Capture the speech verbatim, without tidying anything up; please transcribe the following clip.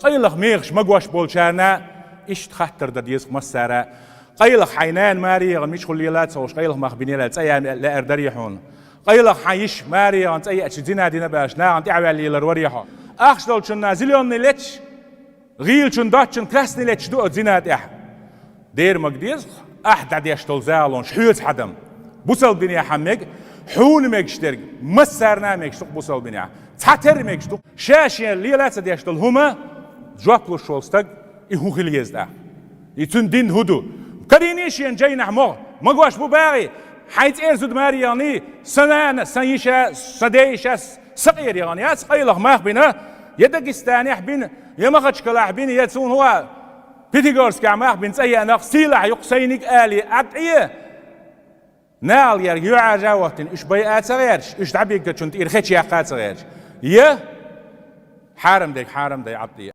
Къайлаха мехаш магош болчарна иштта хаттар дан деза массара. Къайлаха хьайн нана маре яхана мичахула лела ца ховш, къайлаха мах бинера цӀа ян лаьар дарий хьуна? Къайлаха хьайн йиша маре яхана цӀа яьча зина дина баьш, нахана тӀехваьлла лелар варий хьо? Ахча долчунна зелёный леташ, гӀийлачун доцчун красный леташ ду оцу зина тӀехь. Дера мага деза, ахь дӀадеш долу залонаш хьоьца хьадам. Бусалба динехь мега, хьуна мегаш дерг, массарна а мегаш ду бусалба динехь. Цхьатерра мегаш ду. Ша шен лела ца деш долу хӀума жоп луш волу стаг, и хӀун хила еза тӀаккха? И цуьнан дин хӀун ду? Карийний шена жайнахь могӀа, магош бу багӀий, хьайн цӀера зуда маре яханий, сан нана, сан йиша, сан ден йиша, сан къера яхана яц, къайлаха мах бина, я Дагестанехь бина, я Махачкалахь бина, я цунна хӀума Пятигорскехь мах бина цӀа яьннах, сийлахь юккъе сайниг али, Ӏад Ӏе. Нахала герга юьхьӀаьржа а хӀоттийна, уьш байа а ца гӀерташ, уьш дӀабиггачун тӀера хечъяккха а ца гӀерташ. Я хьарам дерг хьарам дай, Ӏад Ӏе.